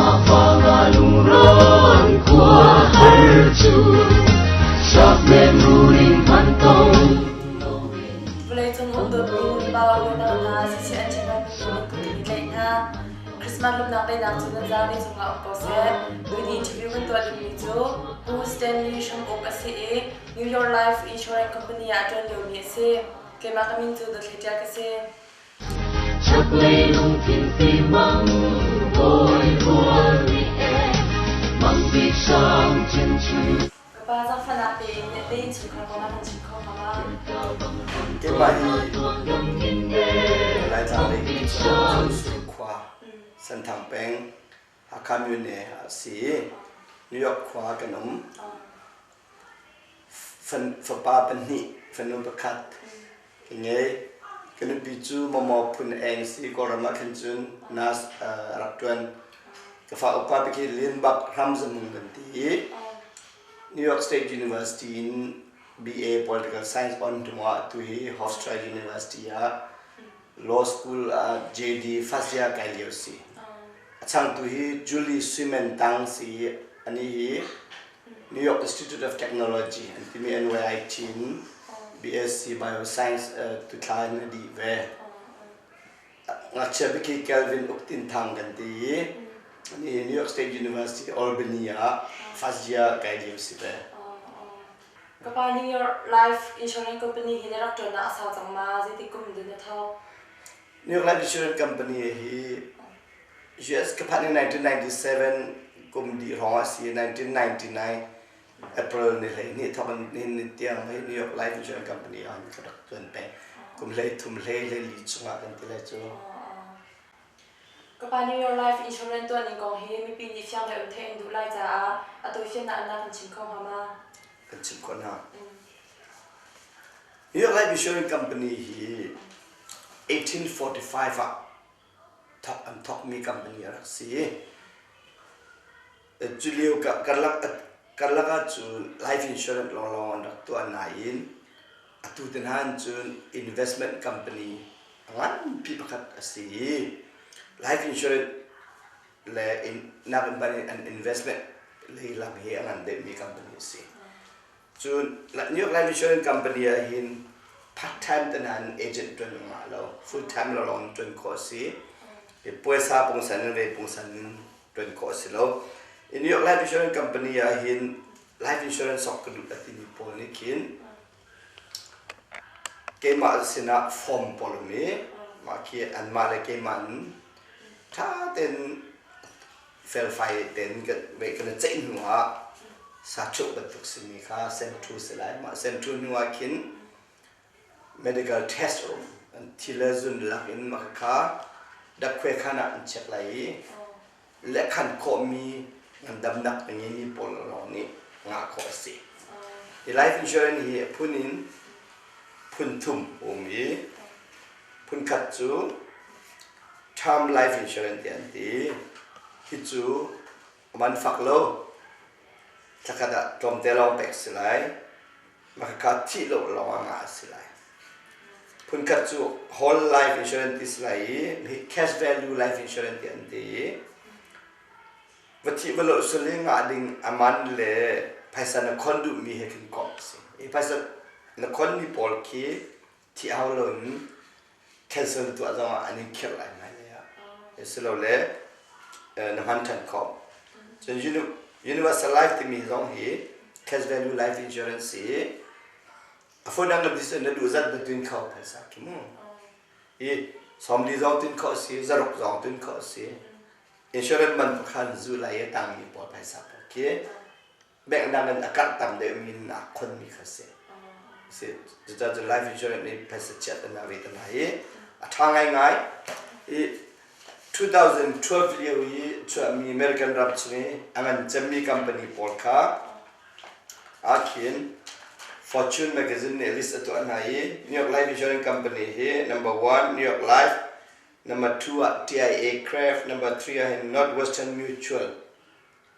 Vawleicung um dawtmi nulepa unau hna CCN channel miphun in kut in i tlaih hna. Christmas lawmhnak daihnak cu nan zapi cungah um ko seh. Tuni interview kan tuah dingmi cu Pu Stanley Hram Uk a si i New York Life Insurance Company ah a ṭuan liomi a si. Keimah ka min cu Dawthlei Ṭial ka si. Chaklei lungthin fimang bawi rual nih e mang bik sang chin chu. Ka pa zaangfahnak tein na innchungkhar kong ah kan chim kho hnga ma? Keimah hi Laitlang lei cu khua Senthang peng Hakha myone a si i New York khua kan um. Fapa pahnih, fanu pakhat ka ngei. Ka nupi cu Mawmaw phun eng si Kawlram ah khan cun nurse a rak ṭuan. Ka fa upa bik hi Lin Bak Hramzamung kan ti i New York State University in BA Political Science on hnu ah atu hi Hofstra University ah law school ah JD first year kai lio si. A changtu hi Julie Swimen Tang si i anih hi New York Institute of Technology an timi NYIT in BSc Bioscience tuthla in a dih ve. Ngakchia bik hi Kelvin Uk Tin Thang kan ti i anih hi New York State University Albany ah first year kai lio si ve. Ka pa New York Life Insurance Company hi na rak ṭuannak a sau cang ma? Zeitik kum in na thawk? New York Life Insurance Company hi US ka phanh in 1997 kum dih hrawng ah si 1999 April ni 12 thawk in nihin ni tiang hi New York Life Insurance Company ah ka rak ṭuan peng. Kum 13 hlei 14 chungah kan ti lai cu. Ka pa New York Life Insurance tuah ning kong hi mipi nih fiang le um theih an duh lai caah a tawifiannak in na kan chim kho hnga ma? Kan chim khawh hna. New York Life Insurance Company hi 1845 ah thawk an thawkmi company a rak si. Cu lio karlak karlak ahcun life insurance lawnglawng an rak tuah nain atu te hna in cun investment company a nganpi pakhat a si i life insurance le nak in ban in an investment lei lam hi a ngan deuhmi company a si. Cun New York Life Insurance Company ah hin part time te hna in agent ṭuan a ngah lo. Full time lawnglawng in ṭuan khawh a si. Puaisa pungsan in ve pungsan in ṭuan khawh a si lo. New York Life Insurance Company ah hin life insurance sok ka duh a timi pawl nih khin keimah sinah form pawl um i mah khi anmah le keimah in ṭha tein felfai tein kan kan i ceih hnu ah sachuh bantuk simi kha senthu si lai. Mah senthu hnu ah khin medical test a um. An thi le zun lak in mah kha dakkhuai khan ah an check lai i lehkhan khawhmi ngandamnak a ngeimi pawl lawng nih ngah khawh a si. Hi life insurance hi a phun in phun thum a um i phun khat cu term life insurance tiah an ti. Hi cu a man fak lo. Thlakhat ah tlawmte lawng pek si lai. Mah kha thih lo lawng ah ngah a si lai. Phunkhat cu whole life insurance ti si lai i hi cash value life insurance ti an ti i va thih va lo sul i ngah ding a man le phaisa na khon duhmi he khin komh a si. Hi phaisa na khonmi pawl khi thih hau loin cancel tuah zongah an in khirh lai hmailei ah. Silole na hman ṭhan khawh. Cun universal life timi zong hi cash value life insurance hi a phone dang na na duh zat na tun kho phaisa khi mu. I 40 zong tun khawh si, zaruk zong tun khawh si. Insurance man pakhan zu lai i tangmi pawl phaisa pawl khi bank dang in a karh tam deuhmi in aa khonmi kha si. Si cucaah cun life insurance nih phaisa chiat an ve te hna i a ṭha ngaingai. I 2012 lio i chuahmi American ram chung i a ngan cemmi company pawl kha ah khin Fortune magazine nih list a tuah hna i New York Life Insurance Company hi number one New York Life, number two ah TIA Kraft, number three ah hin Northwestern Mutual,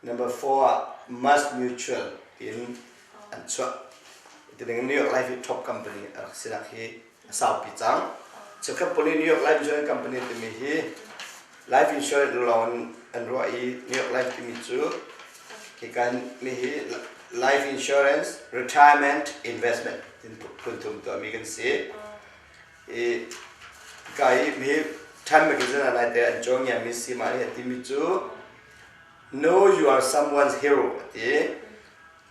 Number four ah Mass Mutual tiin an chuah. Tining New York Life hi top company a rak sinak hi a saupi cang. Cheukhat pawl nih New York Life Insurance Company timi hi Life insurance lawng in an ruah i New York Life timi cu hi kan mi hi life insurance, retirement, investment tin phun thum tuahmi kan si. I ka hi mi Time magazine ah naite an cawng mi si mah hi timi cu know you are someone's hero ati.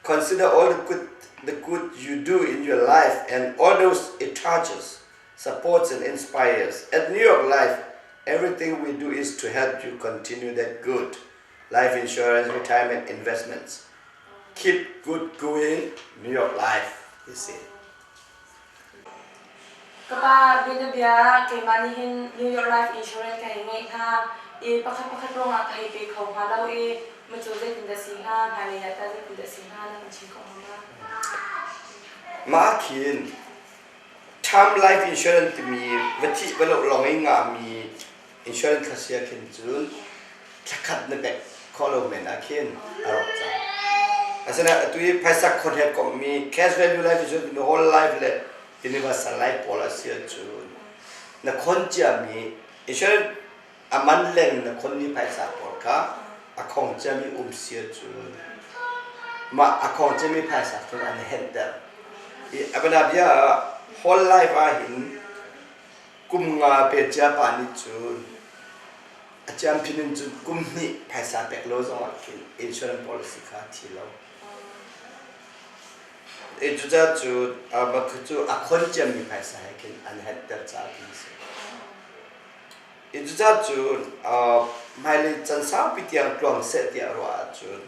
Consider all the good you do in your life and all those it touches, supports and inspires. At New York Life, everything we do is to help you continue that good. Life insurance, retirement investments. Keep good going, New York Life, you see. Ka pa bianabia keimah nih hin New York Life Insurance ka hei ngeih hnga i pakhat pakhat ruangah ka hei pe kho hnga lo i macu zeitindah si hnga, hmailei ah tah zeitindah si hnga na kan chim kho hnga ma? Mah khin term life insurance timi va thih va loh lawng i ngahmi insurance thlasia khin cun thlakhat na pek khawh lo men ah khin a rawk cang. Asinain atu i phaisa khon he komhmi cash value life insurance timi whole life le universal life pawl a si ahcun na khon ciami insurance a man leng na khonmi phaisa pawl kha a khong ciami um si ahcun mah a khong ciami phaisa cun an henhter. I a bia ah whole life ah hin kum nga pe cia pa nih cun a ciamphin in cun kum hnih phaisa pek lo zongah khin insurance policy kha thi lo. E cucaah cu cu a khon ciami phaisa he khin an henter caah khin a si. E cucaah cu hmailei can saupi tiang tluang seh tiah ruah ahcun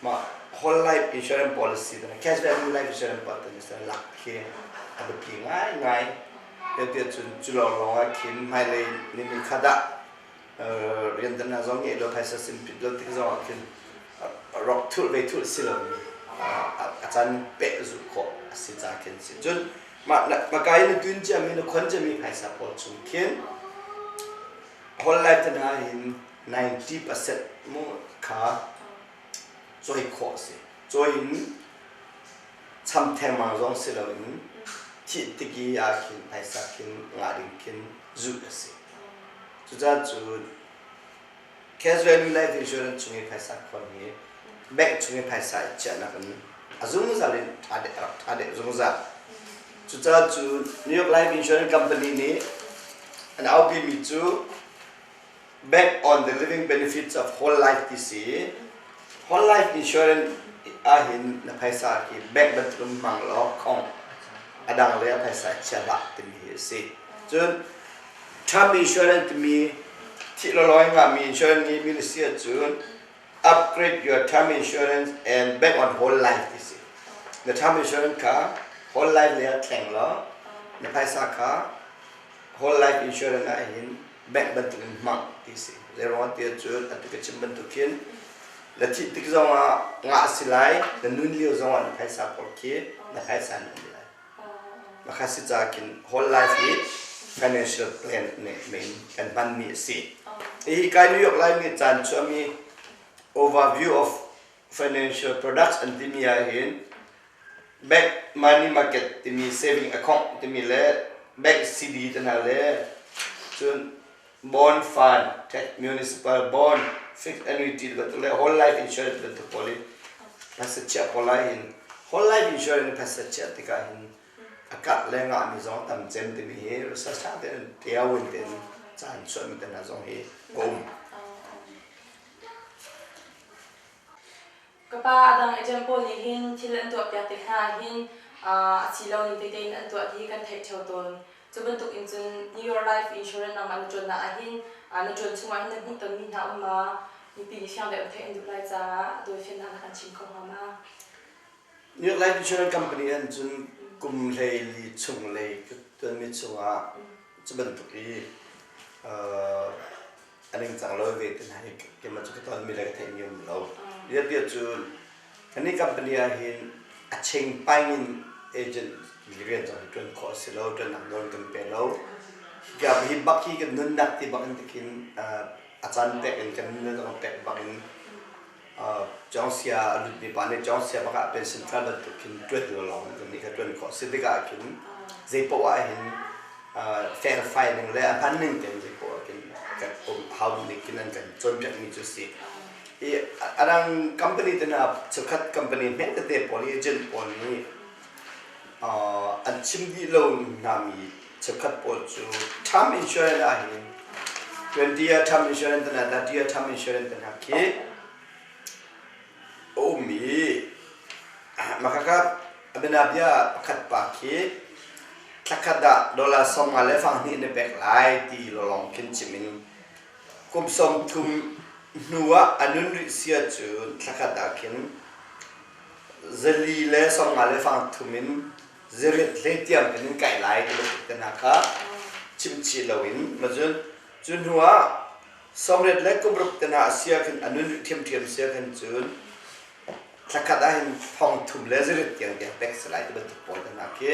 mah whole life insurance policy cash value life insurance policy lak khi a biapi ngaingai. Tiah cun cu lawnglawng ah khin hmailei ni khat ah rian dang zong ngeih lo phaisa simpit lo tik zong ah khin rawk thulh ve thulh si lomi a can peh zulh khawh a si ca khin si. Cun mah maka i na tun ciami na khon ciami phaisa pawl chung khin whole life te hna hin 90% mu kha cawi khawh a si. Cawi in cham thengmang zong si loin thih tik i ah khin phaisa khin ngah ding khin zulh a si. Cucaah cu cash value life insurance chung i phaisa khon hi bank chung i phaisa i chiahnak in a zungzal in ṭha deuh rak ṭha deuh zungzal. Cucaah cu New York Life Insurance Company nih an aupimi cu bank on the living benefits of whole life ti si. Whole life insurance ahhin na phaisa khi bank bantuk in hmang law khong a dang le a phaisa chia hlah timi hi a si. Cun term insurance timi thih lawlaw ngahmi insurance nih mi na si ahcun upgrade your term insurance and bank on whole life ti si. Na term insurance kha whole life le ah thleng law na phaisa kha whole life insurance ah hin bank bantuk in hmang ti si. Zeiruang ti ahcun atu ka chim bantuk khin na thih tik zong ah ngah si lai, na nun lio zong ah na phaisa pawl khi na phaisa na um lai. Maka si ca khin whole life hi financial plan nih main kan hmanmi a si. Hi kai New York Life nih caan chuahmi overview of financial products an timi ah hin bank money market timi saving account timi le bank CD te hna le cun bond fund, tax municipal bond, fixed annuity bantuk le whole life insurance bantuk pawl hi phaisa chiah pawl ah hin whole life insurance phaisa chiah tikah hin a karh le ngahmi zong tam cem timi hi research ṭha tein tiawin tein caan chuahmi te hna zong hi a um. Ka pa a dang agent pawl nih hin thil an tuahpiak tik hna ah hin a si lo ning tete in an tuah ti kan theih ṭheo tawn. Cu bantuk in cun New York Life Insurance nangmah na ṭuannak ah hin na ṭuan chungah hin na hmuh tonmi hna um ma? Mipi nih fiang deuh in theih an duh lai caah a tawifiannak na kan chim kho hnga ma? New York Life Insurance Company an cun kum 14 chung lei ka ṭuanmi chungah cu bantuk i a ningcang lo ve ti hna hi keimah cu ka tonmi le ka theihmi um lo. Biabia cu kannih company ah hin a chengpaing in agent rian zong hi ṭuan khawh a si lo, ṭuannak nawl kan pe lo. Hika hi bak hi kan nunnak ti bak in tikhin a caan pek in kan nunnak zong pek bak in Cawngsia a lutmi pa nih Cawngsia bak ah pension fund bantuk khin ṭuan lawng kan nih kha ṭuan khawh a si tikah khin zei poah ah hin felfai ning le a hman ning tein zei poah khin kan um. hau nih khin an kan cawnpiakmi cu a si. I a dang company te hna cheukhat company hme tete pawl agent pawl nih an chim dih lo hnami cheukhat pawl cu term insurance ahhin 20 year term insurance te hna 30 year term insurance te hna khi a um i mahkha a bianabia pakhat pa khi thlakhat ah dollar 50 le fang hnih na pek lai ti lawlawng khin chim in kum 30 hnu ah a nun rih si ahcun thlakhat ah khin zali le 50 le fang thum in zariat hlei tiang kan in kai lai ti bantuk te hna kha chim chih loin macun cu hnu ah 80 le kum ruk te hna a si ahkhin a nun rih ṭhiamṭhiam si ahkhin cun thlakhat ahhin thong thum le zariat tiang tiang pek si lai ti bantuk pawl te hna khi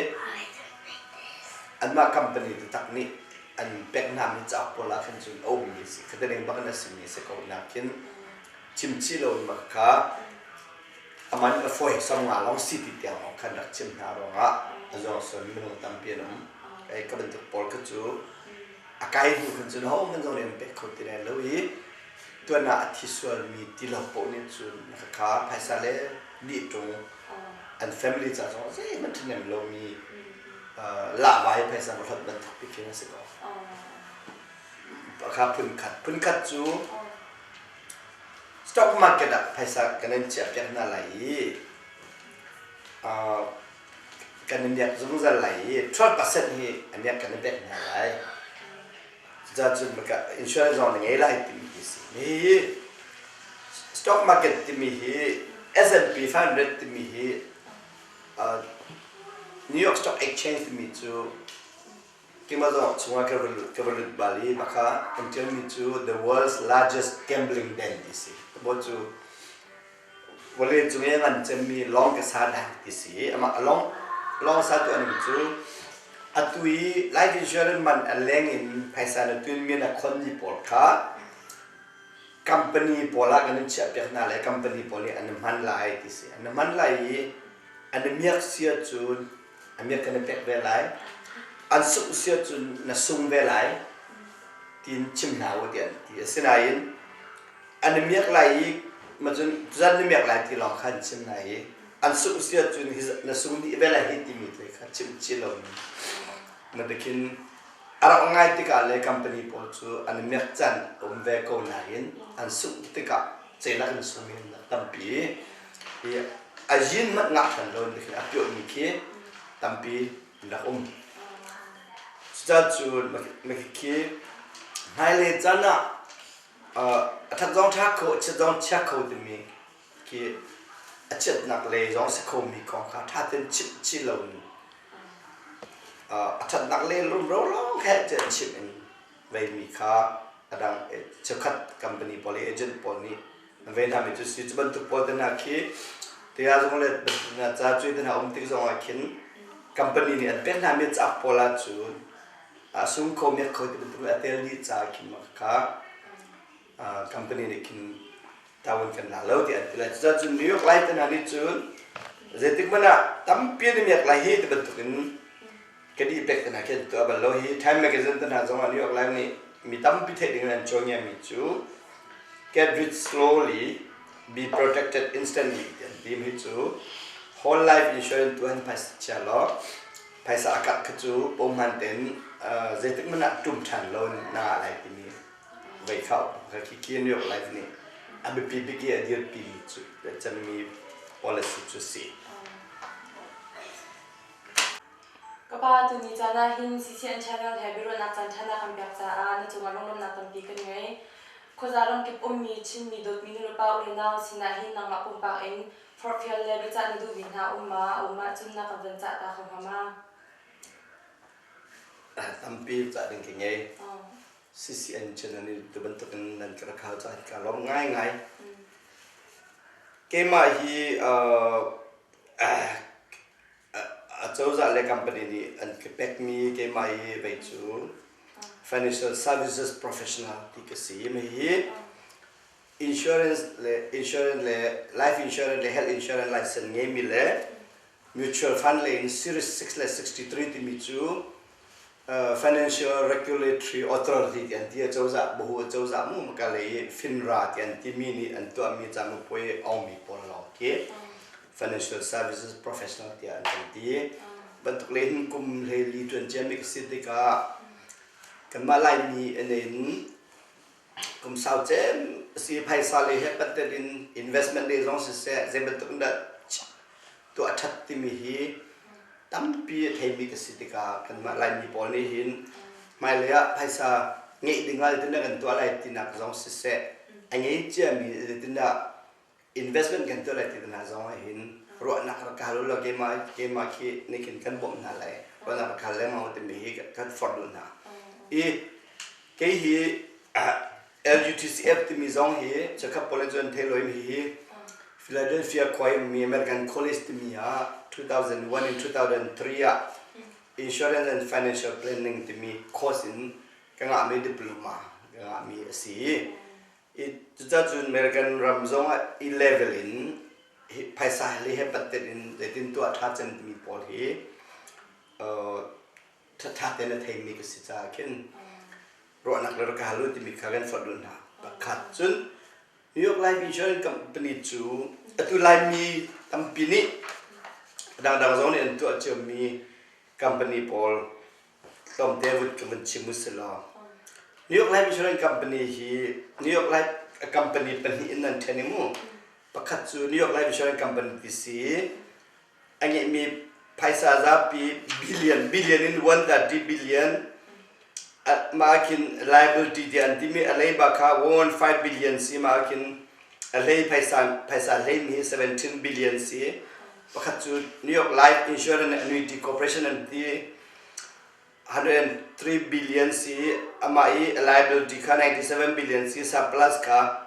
anmah company taktak nih an pek hna mi cauk pawl ah khin cun a ummi a si. Khataning bak in a simi a si ko nak khin chim chih loin bak kha aman a fawi 50 lawng si ti tiang lawng khan rak chim hna ruangah a zuang sualmi minung tampi an um. Kei ka bantuk pawl kha cu a kai hnu khan cun hohmanh zong nih an pek kho ti lai lo i tuan ah a thi sualmi ti lo paoh nih cun khakha phaisa le dih ṭung an family ca zong zeihmanh ṭhahnem lomi lahva hi phaisa va hlonh bantuk pi khin a si ko. Pakha phunkhat phunkhat cu stock market ah phaisa kan in chiahpiak hna lai i kan i miak zungzal lai i 12% hi a miak kan i pek hna lai. Cucaah cun insurance zong na ngei lai timi hi si. Hihi stock market timi hi S&P 500 timi hi New York Stock Exchange timi cu keimah zong chungah ka va lut bal i mah kha an ṭialmi cu the world's largest gambling den ti si. Tabo cu Vawlei cung i a ngan cemmi lawng ka sa dah ti si. Amah lawng lawng satu an um cu atu i life insurance man a leng in phaisa na tuinmi na khonmi pawl kha company pawl ah kan in chiahpiak hna lai company pawl nih an i hman lai ti si. An i hman lai i an i miak si ahcun a miak kan i pek ve lai. An sungh si ahcun na sung ve lai tiin chim hna u tiah an ti. Asinain an i miak lai i macun tuzan na miak lai ti lawng kha an chim lai i an sungh si ahcun hi na sung dih ve lai hi timi te kha chim chih lomi na biakhin a rak ngai tikah le company pawl cu an i miak can um ve ko nain an sungh tikah ceilak in sung in tampi hi a yin hmanh ngah hran lo in a piahmi khi tampi an rak um. Cucaah cun khi hmailei caan ah A ṭhat zong ṭha kho, a chiat zong chia kho timi khi a chiatnak lei zong a si khomi kong kha ṭha tein chimh chih loin a ṭhatnak lei rumro lawng he tiah chimh in veimi kha a dang cheukhat company pawl i agent pawl nih an vei hnami cu si. Cu bantuk pawl te hna khi tiah zong le ca cui te hna um tik zongah khin company nih an pek hnami cauk pawl ahcun a sung kho miak kho ti bantuk a tel dih caah khin mah kha company nih khin tawin kan la lo tiah an ti lai. Cucaah cun New York Life te hna nih cun zeitik hmanh ah tampi an i miak lai hi ti bantuk in ka dih pek te hna khi an tuah bal lo. Hi Time Magazine te hna zong ah New York Life nih mi tampi theih ding in an cawngiami cu get rich slowly be protected instantly ti an ti mi cu whole life insurance tu han phaisa chia law phaisa a karh kha cu pohman tein zeitik hmanh ah ṭum ṭhan lo na ngah lai timi vei kha kha khi khi New York Life nih a biapi bik i a dirpi cu cemmi policy cu si. Ka pa tuni caan ah hin CCN channel he biaruahnak caan ṭha na kan pek caah na cungah lunglawmhnak tampi kan ngei. Khuaza ramkip ummi Chinmi dawtmi nulepa u le nau sinah hin nangmah pumpak in Forhfial le biacah na duhmi hna um ma? A um ahcun na kan van cah ta kho hnga ma? Tampi cah ding ka ngei. CCN channel nih tu bantukin nan ka rak hal caah ka lawm ngaingai. Keimah hi acozah le company nih an ka pekmi keimah hi vei cu financial services professional ti ka si. Hihi insurance le insurance le life insurance le health insurance license ngeimi le mutual fund lei in series 6 le 63 timi cu. Financial Regulatory Authority ti an ti. Acozah bahu acozah mu maka lei FINRA ti an timi nih an tuahmi camupuai aungmi pawl lawng khi Financial Services Professional tiah an kan ti. Bantuk le hin kum 14 tuan ciami ka si tikah kanmah Laimi in kum sau cem si phaisa le he pattet in investment le zong siseh zei bantuk in dah tuah ṭhat timi hi tampi a theimi ka si tikah kanmah Laimi pawl nih hin hmailei ah phaisa ngeih ding ah zeitindah kan tuah lai tinak zong siseh a ngei ciami zeitindah investment kan tuah lai ti hna zong ah hin ruahnak rak ka hal u law keimah keimah khi nih khin kan bawmh hna lai ruahnak rak hal lengmang timi hi kan forh duh hna i kei hi LUTCF timi zong hi chekhap pawl in cun thei loimi hi Philadelphia khua i ummi American College timi ah 2001 in 2003 ah Insurance and Financial Planning timi course in ka ngahmi diploma ka ngahmi a si. I cucacun American ram zong ah i level in phaisa le he pattet in zeitin tuah ṭha cem timi pawl hi ṭhaṭha tein a theimi ka si caah khin ruahnak le rak ka hal u timi kha kan forh duh hna. Pakhat cun New York Life Insurance Company cu atu Laimi tampi nih dangdang zong nih an tuah ciomi company pawl tlawmte vun ka vun chim u silaw New York Life Insurance Company hi New York Life company pahnih in nan ṭhen i mu. Pakhat cu New York Life Insurance Company ti si a ngeihmi phaisa zapi billion billion in 130 billion mah khin liability ti an timi a leiba kha 1.5 billion si mah khin a hlei phaisa phaisa hleimi 17 billion si pakhat cu New York Life Insurance and Annuity Corporation an ti 103 billion si amah i liability kha 97 billion si surplus kha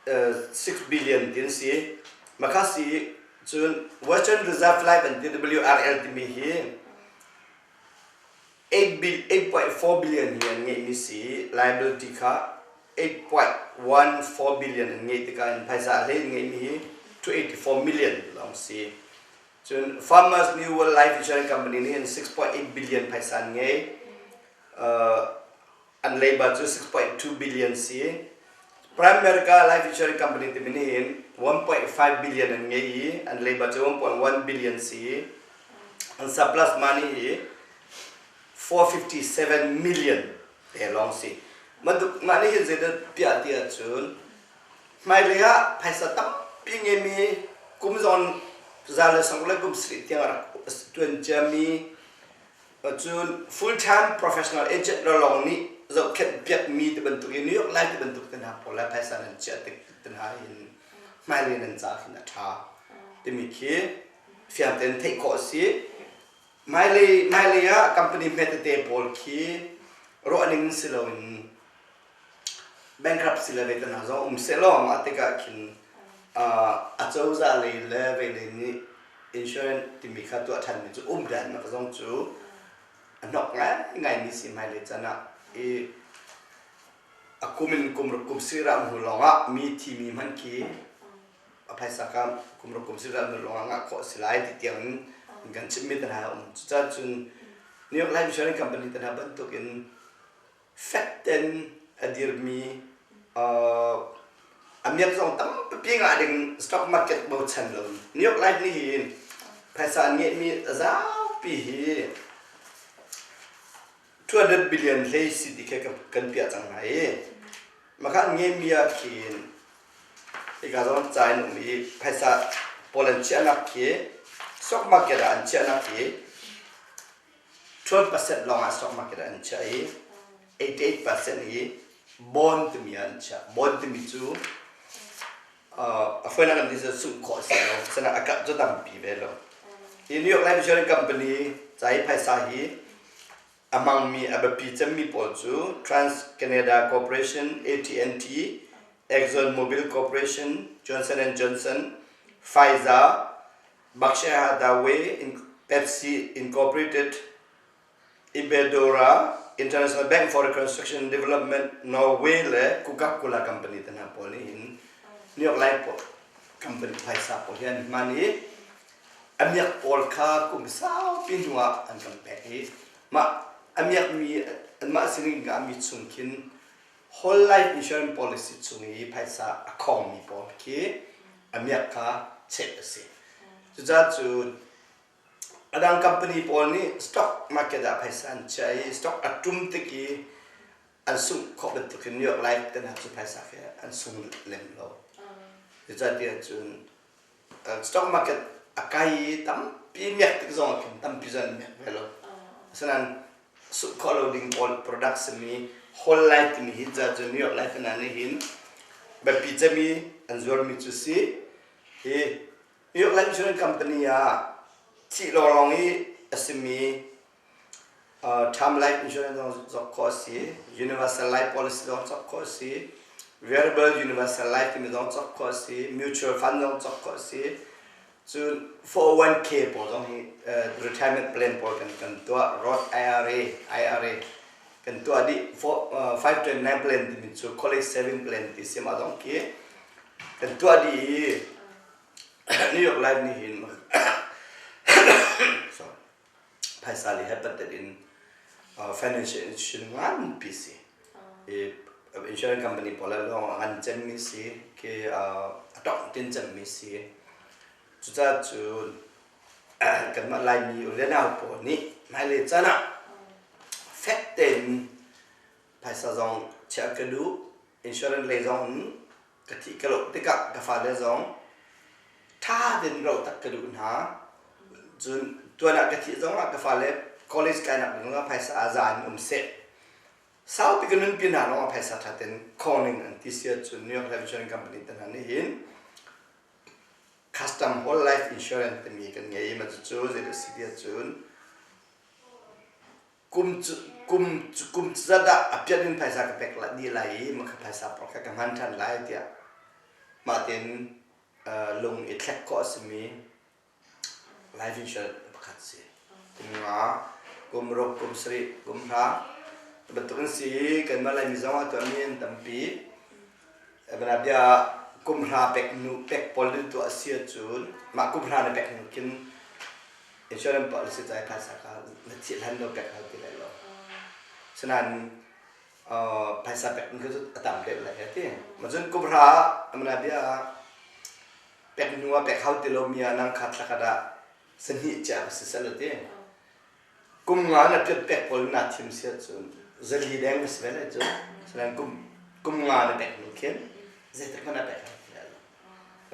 6 billion tin si makha si cun Western Reserve Life an ti WRL timi hi 8.4 billion hi an ngeihmi si liability kha 8.14 billion an ngeih tikah in phaisa a hlei an ngeihmi hi 284 million lawng si cun Farmers New World Life Insurance Company nih hin 6.8 billion phaisa an ngei an leiba cu 6.2 billion si. Prime America Life Insurance Company timi nih hin 1.5 billion an ngei i an leiba cu 1.1 billion si. An surplus money hi 457 million te lawng si. Bantuk mah nih hin zeidah piah ti ahcun hmailei ah phaisa tampi ngeimi kum zong za le sang le kum sarih tiang a rak tuan ciami Cun full-time professional agent lawng nih zohkhenh piakmi ti bantuk i New York Life ti bantuk te hna pawl le phaisa nan chiah tik te hna hin hmailei nan ca khin a ṭha timi khi fiang tein theih khawh a si. Hmailei hmailei ah company hme tete pawl khi ruah ning si loin bankruptcy le ve te hna zong um sehlaw mah tikah khin a cozah lei le vei lei nih insurance timi kha tuah ṭhanmi cu um dannak zong cu a hnok ngaingaimi si hmailei can ah i a kum in kum ruk kum sirah hnu lawngah mi thimi hmanh khi a phaisa kha kum ruk kum sirah hnu lawngah ngah khawh a si lai ti tiang in kan chimmi te hna a um. Cucaah cun New York Life Insurance Company te hna bantukin fek ten a dirmi a miak zong tampi ngah ding stock market bochan lo New York Life nih hin phaisa an ngeihmi a zapi hi 200 billion hlei si ti khe kan piah cang hna i maka an ngeihmi ah khin hika zong ca in um i phaisa pawl an chiahnak khi stock market ah an chiahnak khi 12% lawng ah stock market ah an chiah i 88% hi bond timi ah an chiah. Bond timi cu a fawinak in ti sungh khawh a si lo. Asinain a karh cu tampi ve lo. Hi New York Life Insurance Company ca i phaisa hi a hmangmi a biapi cemmi pawl cu Trans Canada Corporation, AT&T, Exxon Mobil Corporation, Johnson and Johnson, Pfizer, Berkshire Hathaway, Pepsi Incorporated, Iberdrola, International Bank for Reconstruction and Development, Norway le Coca-Cola company te hna pawl nih hin New York Life company phaisa pawl hi an hman i a miak pawl kha kum saupi hnu ah an kan pek i. Mah a miakmi anmah sining ngahmi chung khin whole life insurance policy chung i phaisa a khongmi pawl khi a miak kha cheh a si. Cucaah cu a dang company pawl nih stock market ah phaisa an chiah i stock a ṭum tik i an sungh khawh bantukin New York Life te hna cu phaisa khi an sung lem lo. Zeicahtiah cun stock market a kai i tampi miak tik zong ah khin tampi zong an miak ve lo. Asinain sungh khawh lo ding pawl product simi whole life timi hi ca cu New York Life hna nih hin biapi cemi an zuarmi cu si. Hi New York Life Insurance Company ah thih lawnglawng i a simi Term life insurance zong cawk khawh a si. Universal life policy zong cawk khawh a si. Variable universal life timi zong cawk khawh a si. Mutual fund zong cawk khawh a si. Cun 401k pawl zong hi retirement plan pawl kan kan tuah. Roth IRA, IRA kan tuah dih. 529 plan timi cu college saving plan ti si mah zong khi kan tuah dih i New York Life nih hin sorry phaisa lei he pattet in financial institution nganpi si. I insurance company pawl lawng ngan cemmi si khi a tongh tin cemmi si. Cucaah cun kanmah Laimi u le nau pawl nih hmailei caan ah fek tein phaisa zong chiah ka duh, insurance lei zong in ka thih ka loh tikah ka fale zong ṭha tein roh tak ka duh hna. Cun tuan ah ka thih zongah ka fale college kainak ding zongah phaisa a za in um seh. Saupi ka nunpi hna lawngah phaisa ṭha tein khawng an ti si ahcun New York Life Insurance Company te hna nih hin custom whole life insurance timi kan ngei i mah cucu zeidah a si ti ahcun Kum cu kum cu kum zat ah a piat in phaisa ka pek dih lai i mah kha phaisa pawl kha ka hman ṭhan lai tiah mah tein lung i thlek khawh a simi life insurance pakhat si. Kum nga, kum ruk, kum sarih, kum hra bantuk in si i kanmah Laimi zong ah tuahmi an tampi. Bia kum hra pek nu pek pawl in tuah a si ahcun mah kum hra na pek hnu khin insurance policy ca i phaisa kha na thih hlan lo pek hau ti lai lo. Sinain phaisa pek ding khi a tam deuh lai a ti. Ma cun kum hra amana bia pek hnu ah pek hau ti lomi ah nang kha thlakhat ah sahnih cia si sel a ti. Kum nga na piat pek pawl na thim si ahcun zali deng na si ve lai cu. Sinain kum kum nga na pek hnu khin zeitik hmanh ah pek hau ti lai lo.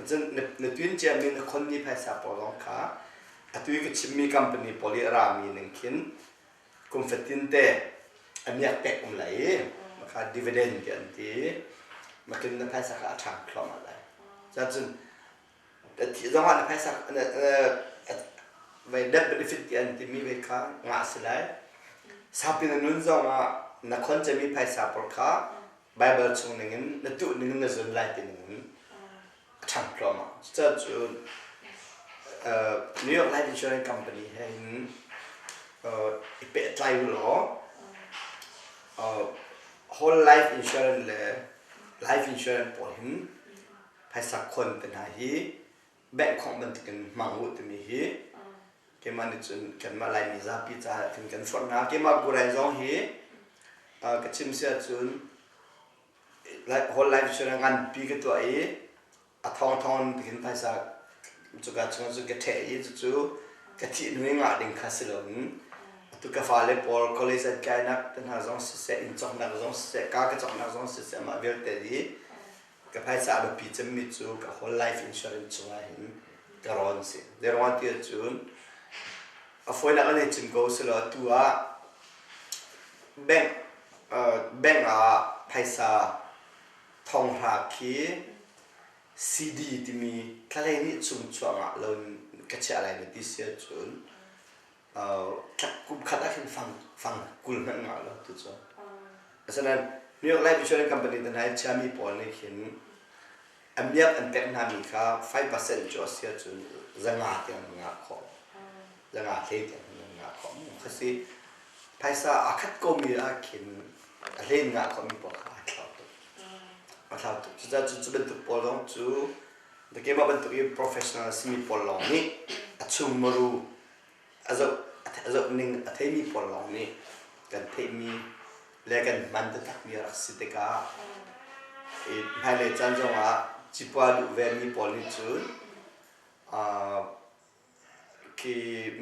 Cun na tuin ciami na khonmi phaisa pawl zong kha atu i ka chimmi company pawl i a rami ning khin kum fatin te a miak pek um lai i kha dividend ti an ti makin na phaisa kha a ṭhang thluahmah lai. Cun thih zongah na phaisa vai death benefit ti an timi ve kha ngah si lai. Saupi na nun zongah na khon ciami phaisa pawl kha Baibal chung ningin na tuh ningin na zun lai ti ningin a ṭhang thluahmah. Cucaah New York Life Insurance Company he hin i pehtlai u law whole life insurance le life insurance pawl hin phaisa khon te hna hi bank khawng bantukin hmang u timi hi keimah nih cun kanmah Laimi zapi caah khin kan forh hna. Keimah Kurain zong hi ka chim si ahcun whole life insurance nganpi ka tuah i a thawngthawng in khin phaisa cuka chungah cun ka ṭheh i cucu ka thih hnu i ngah ding kha si loin atu ka fale pawl college an kainak te hna zong siseh inn cawknak zong siseh kaa ka cawknak zong siseh mah vialte hi ka phaisa a biapi cemmi cu ka whole life insurance chungah hin ka rawn si. Zeiruang ti ahcun a fawinak an hei chim ko selaw atu ah bank bank ah phaisa thonghra khi CD timi thlalei nih chung chuah ngah lo in ka chiah lai na ti si ahcun kum khat ah khin fang fang 20 hmanh ngah lo tu cu. Asinain New York Life Insurance Company te hna i chiami pawl nih khin a miak an pek hna mi kha 5% cu a si ahcun 500 tiang an ngah khawh. 500 hlei tiang an ngah khawh. Kha si phaisa a khat komi ah khin a hlen ngah khawhmi pawl kha a thlau tuk. A thlau tuk. Cucaah cu bantuk pawl zong cu keimah bantuk i professional a simi pawl lawng nih a chung muru a zoh. a zoh ning a theimi pawl lawng nih kan theihmi le kan hman taktakmi a rak si tikah i hmailei caan zongah cipua duh vemi pawl nih cun khi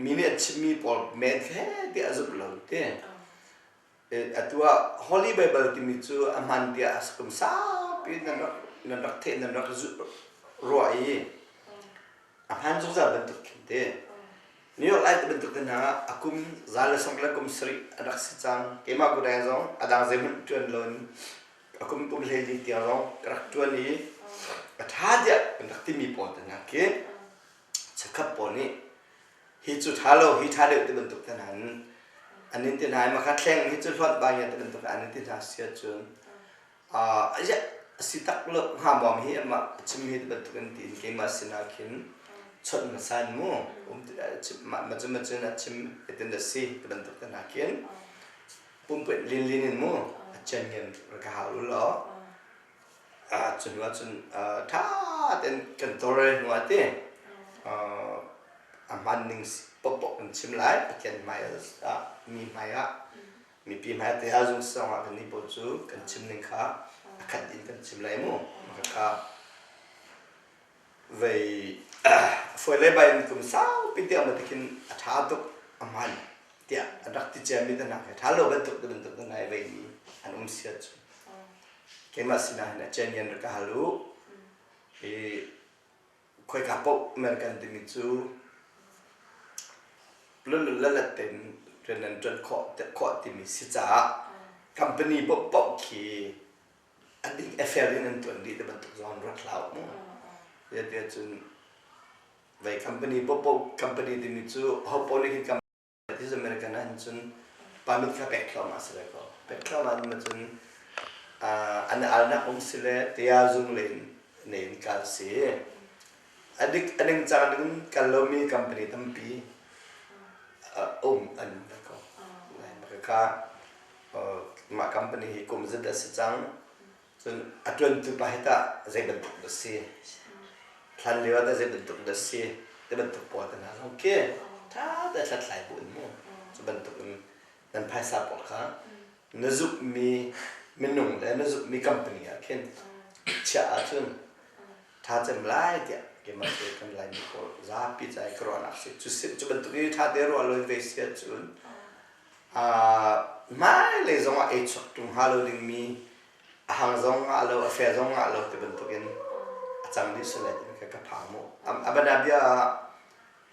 mi nih an chimmi pawl men he tiah a zumh lo ti. Atu ah Holy Bible timi cu a hman tiah kum saupi nan rak nan rak theih nan rak ruah i a hman zungzal bantuk khin ti. New York Lai ti bantuk te hna a kum za le sawm le kum sarih a rak si cang. Keimah kudeng zong a dang zeihmanh ṭuan lo in a kum kum 14 tiang zong ka rak ṭuan i a ṭha tiah kan rak timi pawl te hna khi chekhap pawl nih hi cu ṭha lo hi ṭha deuh ti bantuk te hna in an in ti hna i makha thleng hi cu hlonh ba ti bantuk an in ti hna si ahcun uh, si tak lo hnga mawm hi amah chim hi ti bantuk in tiin keimah sinah khin chawnh hmasa in mu um ma ma cu ma cun a chim hitin da si ti bantuk te hna khin pumpet lin lin in mu a chen ngen ka hau law Cu hnu ahcun ṭha tein kan tawlrel hnu ah ti a hmaan ning paohpaoh kan chim lai. Pathian hmai ah mi hmai ah mipi hmai ah tiah zung zong ah kannih pawl cu kan chim ning kha a khat in kan chim lai mu. Khakha vei fawi le bai in kum saupi tiang bantuk hin a ṭha tuk a hmaan tiah an rak ti ciami te hna khi ṭha lo bantuk te bantuk te hna i veimi an um sia cu. Keimah sinah hin a cengian rak ka hal u. I khoika paoh American timi cu lulul lalat tein rian nan ṭuan khawh khawh timi si caah company paohpaoh khi a ding a fair in an ṭuan dih ti bantuk zong an ruat hlah mu. Zeitiah cun vei company paohpaoh company timi cu ho paoh nih khin This American ahhin cun permit kha pek thluahmah si ve ko. Pek thluahmah in cun an alnak um si le tia zung le in in kal si. A dik a ningcang ding kal lomi company tampi um an ve ko. Kha mah company hi kum zat a si cang. Cun a ṭuantu pa hi tah zei bantuk dah si? Hlan lio ah tah zei bantuk dah si? Ti bantuk pawl te hna zong khi ṭha te hlathlai bu in mu. Cu bantuk in nan phaisa pawl kha na zumhmi minung le na zumhmi company ah khin chiah ahcun ṭha cem lai tiah keimah cu kan Laimi pawl zapi ca i ka ruahnak si. Cu cu bantuk i ṭha te ruah lo in vei si ahcun hmailei zongah ei chuak ṭung hnga lo dingmi a hang zong ngah lo a fe zong ngah lo ti bantukin a cang dih sual lai timi kha ka phang mu. A banabia ah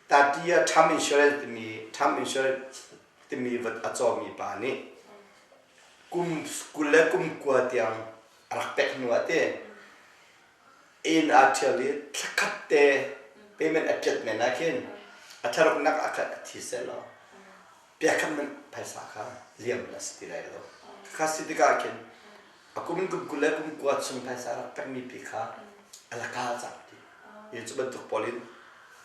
Tati ah Term Insurance timi Term Insurance timi vat a cawmi pa nih kum 20 le kum 9 tiang a rak pek hnu ah te inn aa ṭhial i thlakhat te payment a ṭiat men ah khin a thlaruknak ah khan a thi sehlaw piakhat hmanh phaisa kha liam a si ti lai lo. Kha si tikah khin a kum in kum 20 le kum 9 chung phaisa rak pekmi pi kha a laka cang ti. Hi cu bantuk pawl in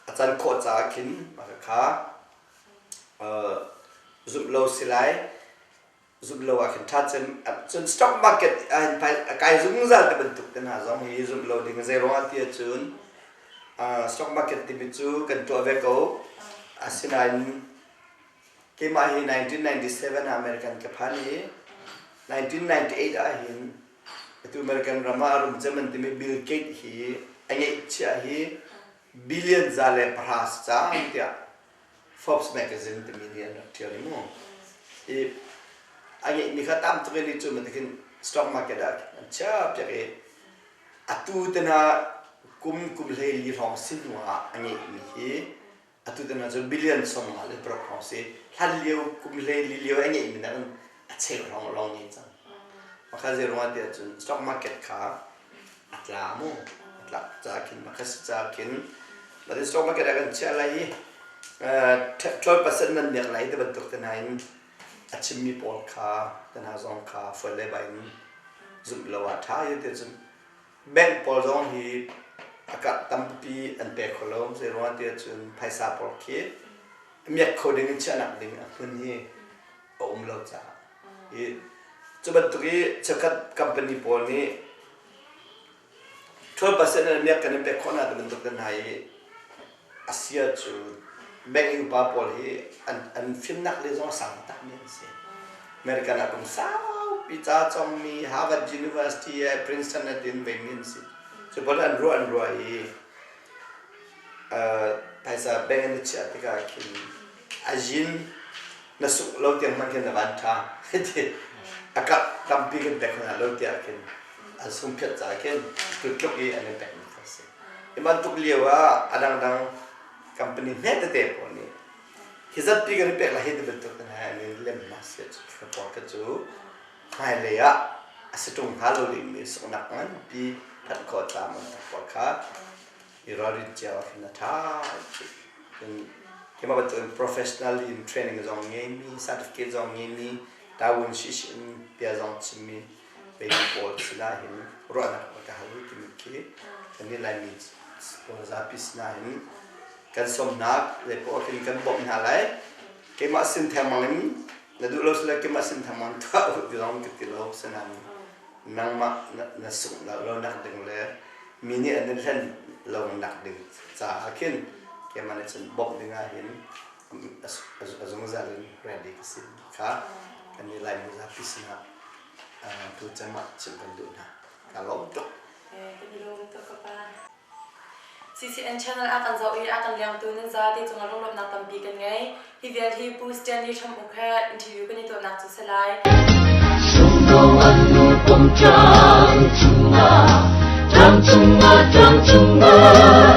a can khawh caah khin mah kha zumh lo si lai zumh lo ah khin ṭha cem cun stock market ah hin a kai zungzal ti bantuk te hna zong hi zumh lo ding zei ruangah ti ahcun stock market timi cu kan tuah ve ko asinain keimah hi 1997 ah American ka phan i 1998 ah hin atu American ram ah a rum cem an timi Bill Gates hi a ngeihchiah hi billion 110 si cang tiah Forbes magazine timi nih an rak ṭial i mu. I a ngeihmi kha tam tuk in cu bantukin stock market ah an chiah piak i atu te hna kum kum 14 hrawng si hnu ah a ngeihmi hi atu te hna cu billion 56 hrawng si hlan lio kum 14 lio a ngeihmi nakin a cheu hrawng lawng ngei cang. Maka zei ruangah tiah cun stock market kha a tla mu a tlak caah khin maka si caah khin mah stock market ah kan chiah lai i 12% nan miak lai ti bantuk te hna in a chimmi pawl kha te hna zong kha fual le bai in zumh lo ah ṭha i ti cun bank pawl zong hi a karh tampi an pe kho lo zei ruangah tiah cun phaisa pawl khi miak kho ding in chiahnak ding a hmun hi a um lo caah i cu bantuk i cheukhat company pawl nih 12% in miak kan in pek khawh hna ti bantuk te hna i a sia cu. Bank i upa pawl hi an an fimnak le zong a sang takmi an si. American ah kum saupi ca cawngmi Harvard University le Princeton ah tin veimi an si. Cu pawl an ruah an ruah i phaisa bank in na chiah tikah khin a yin na sungh lo tiang hmanh khin na van ṭha ti a karh tampi kan pek hna lo tiah khin an sungphiat caah khin tutluk i an in pekmi kha a si. Hi bantuk lio ah a dangdang company hme tete pawl nih hi zatpi kan i pek lai hi ti bantuk hna an in lem hna si cu pawl kha cu hmailei ah a si ṭung hnga lo dingmi sunghnak nganpi phanh khawh tlam an tak pawl kha i ralrin cio ah khin a ṭha cun keimah bantukin professional in training zong ngeimi certificate zong ngeimi tawun shish in bia zong chimmi baby pawl sinah hin ruahnak ka hal timi khi kannih Laimi pawl zapi sinah hin kan sawmnak le pawl khin kan bawmh hna lai keimah sin thengmang in na duh lo sile keimah sin thengmang tuah u ti zong ka ti lo sinain nangmah na sungh lo nak ding le mi nih an in hlen lo nak ding caah khin keimah nih cun bawmh ding ah hin a zungzal in ready ka si kha kan nih Laimi zapi sinah tu cem ah chimh kan duh hna. Ka lawm tuk. Kan i lawm tuk ka pa. CCN channel a kan zoh i a kan lengtu nan zate cungah lunglawmhnak tampi kan ngei. Hi vial hi Pu Stanley Hram Uk he interview kan i tuahnak cu si lai. Sungno an nu pom tlang cungah, tlang cungah, tlang cungah.